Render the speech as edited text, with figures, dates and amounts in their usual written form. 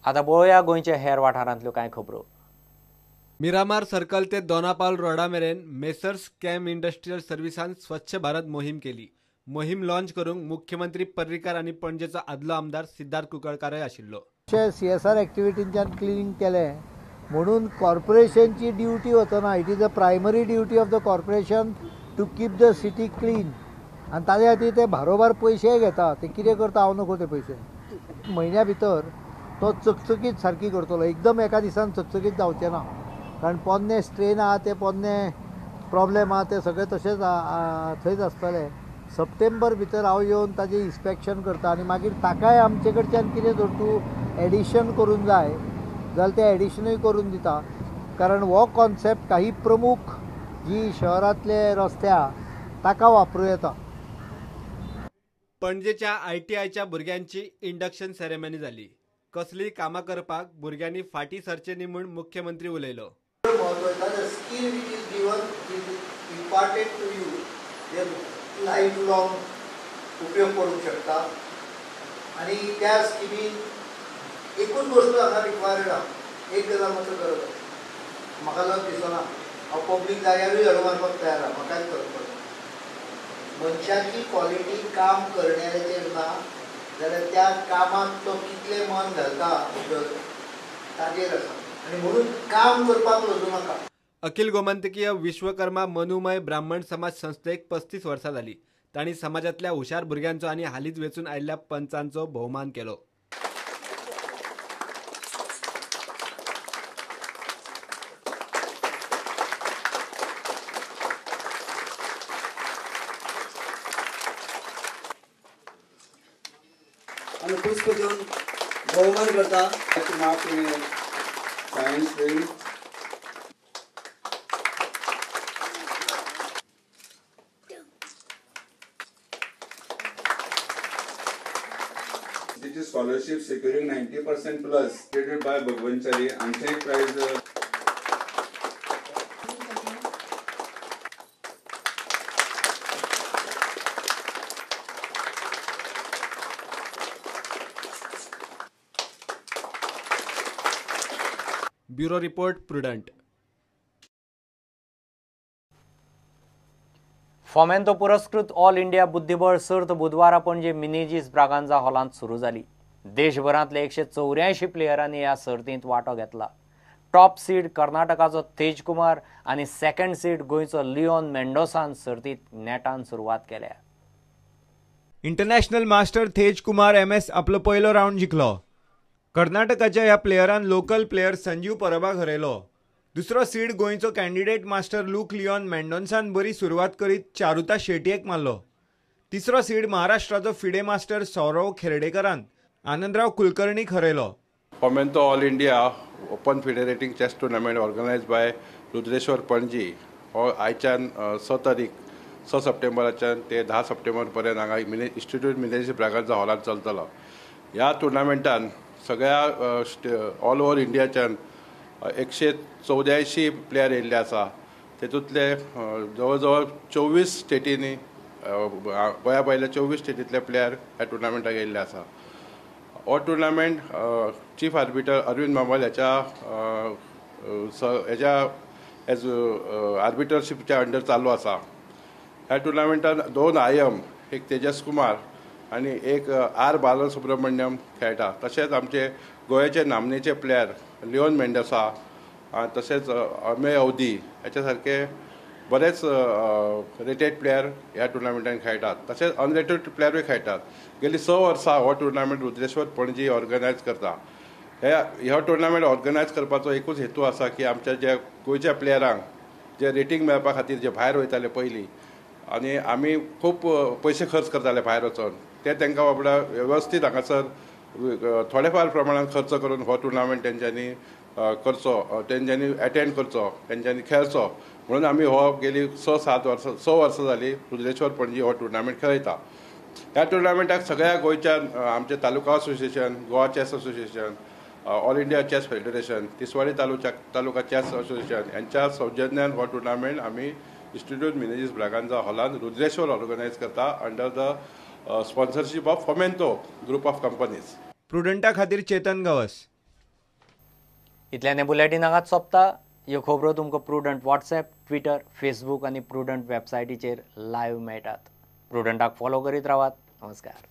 आतां पळोवया गोंयच्या हेर वाठारांतल्यो कांय खबरो. मिरामार सर्कल ते दोनापावल रोडा मेरेन मेसर्स कॅम इंडस्ट्रियल सर्विसान स्वच्छ भारत मोहीम केली. मोहीम लॉन्च करूंक मुख्यमंत्री पर्रीकार आनी पणजेचो आदलो आमदार सिद्धार्थ कुंकळकारय आशिल्लो. CSR एक्टिविटींच्यान क्लिनींग केलें म्हणून कॉर्पोरेशनची ड्युटी वचना. It is a primary duty of the corporation to keep the city clean. आनी ताजे खातीर ते भारोबार पयशेय घेता. ते कितें करता हांव नको ते पयशे. म्हयन्या भितर तो चकचकीत सारकी करतलो. एकदम एका दिसान चकचकीत जावचें ना, कारण पोन्ने स्ट्रेन आहा, ते पोन्ने प्रॉब्लेम आहा, ते सगळे तशेंच थंयच आसतले. सप्टेंबर भितर हांव येवन ताजें इन्स्पेक्शन करता आनी मागीर ताकाय आमचे कडच्यान कितें जर तूं एडिशन करून जाय जाल्यार तें एडिशनूय करून दिता. कारण हो कॉन्सेप्ट काही प्रमुख जी शहरांतले रस्ते आहा ताका वापरूं येता. पणजेच्या ITIच्या भुरग्यांची इंडक्शन सेरेमनी जाली. कसलीय कामां करपाक भुरग्यांनी फाटीं सरचें न्ही म्हूण मुख्यमंत्री उलयलो. Skill which is given is imparted to you, life long उपयोग करूंक शकता. आनी त्या स्किमीन एकूच गोश्ट हांगा रिक्वायर्ड आहा, एक गजाल मात्र गरज आसा. म्हाका लज दिसना, हांव पब्लीक जाग्यारूय झाडू मारपाक तयार आहा, म्हाकाय फरक पडना. मनशाची क्वॉलिटी काम करण्याचेर ना जाल्यार त्या कामाक तो कितलें मन घालता ताजेर आसा. आनी म्हणून काम करपाक लजू नाका. अखिल गोमंतकीय विश्वकर्मा मनुमय ब्राह्मण समाज संस्थेक 35 वर्सां जाली. तांणी समाजांतल्या हुशार भुरग्यांचो आनी हालींच वेंचून आयिल्ल्या पंचांचो भोवमान केलो. आनी पुष्प दिवन भोवमान करता. Science stream. Scholarship securing 90% plus created by Bhagwanchari. आमचें prize bureau report, Prudent. Fomento पुरस्कृत ऑल इंडिया बुद्धिबळ सर्त बुधवारा पणजे मिनेजीस ब्रागांजा हॉलांत सुरू जाली. देशभरांतले 184 प्लेयरांनी ह्या सर्तींत वांटो घेतला. टॉप सीड कर्नाटकाचो तेज कुमार आनी सेकंड सीड गोंयचो लिओन मेंडोसान सर्तींत नेटान सुरवात केल्या. International master Tej Kumar MS आपलो पयलो रावंड जिखलो. कर्नाटकाच्या ह्या प्लेयरान लोकल प्लेयर संजीव परबाक हरयलो. दुसरो सीड गोंयचो कॅन्डिडेट मास्टर लूक लिओन मेंडोन्सान बरी सुरवात करीत चारुता शेटयेक मारलो. तिसरो सीड महाराष्ट्राचो फिडे मास्टर सौरव खेर्डेकरान आनंदराव कुलकर्णीक हरयलो. Fomento all India open FIDE rating chess tournament organise by Rudreshwar Panaji हो आयच्यान 6 तारीख 6 सप्टेंबराच्यान ते 10 सप्टेंबर पर्यंत हांगा इन्स्टिट्यूट मिनेजीस ब्रागांजा हॉलांत चलतलो. ह्या टुर्नामेंटान सगळ्या ऑल ओवर इंडियाच्यान 184 प्लेयर येयल्ले आसा. तेतूंतले जवळ जवळ 24 स्टेटींनी गोंया भायल्या 24 स्टेटींतले प्लेयर ह्या टुर्नामेंटाक येयल्ले आसा. हो टुर्नामेंट चीफ आर्बिटर अरविंद मामल ह्याच्या एज आर्बिटरशिपच्या अंडर चालू आसा. ह्या टुर्नामेंटान 2 IM, एक तेजस कुमार आनी एक R Balasubramaniam खेळटा. तशेंच आमचे गोंयचे नामनेचे प्लेयर लिओन मेंडोसा तशेंच अमेय अवधी ह्याच्या सारके बरेच रेटेड प्लेयर ह्या टुर्नामेंटान खेळटात. तशेंच अनरेटेड प्लेयरूय खेळटात. गेली 6 वर्सां हो टुर्नामेंट रुद्रेश्वर पणजी ऑर्गनायज करता. ह्या टुर्नामेंट ऑर्गनायज करपाचो एकूच हेतू आसा की आमच्या ज्या गोंयच्या प्लेयरांक जे रेटींग मेळपा खातीर जे भायर वयताले पयलीं आनी आमी खूब पयशे खर्च करताले भायर वचोन, ते तांकां बाबडा वेवस्थीत हांगासर थोडे फार प्रमाणान खर्च करून हो टुर्नामेंट तेंच्यांनी करचो, तेंच्यांनी एटेंड करचो, तेंच्यांनी खेळचो म्हणून आमी हो गेली 6-7 वर्सां 6 वर्सां जाली रुद्रेश्वर पणजी हो टुर्नामेंट खेळयता. ह्या टुर्नामेंटाक सगळ्या गोंयच्या आमचे taluka association, Goa chess association, all India chess federation, Tiswadi taluka chess association यांच्या सौजन्यान हो टुर्नामेंट आमी इन्स्टिट्यूट मिनेजीस ब्रागांजा हॉलान रुद्रेश्वर ऑर्गनायज करता under the sponsorship of Fomento group of companies. प्रुडंटा खातीर चेतन गावस. इतल्यान हें बुलेटीन हांगाच सोंपता. ह्यो खबरो तुमकां प्रुडंट वॉट्सएप, ट्विटर, फेसबूक आनी प्रुडंट वेबसायटीचेर लायव्ह मेळटात. प्रुडंटाक फॉलो करीत रावात. नमस्कार.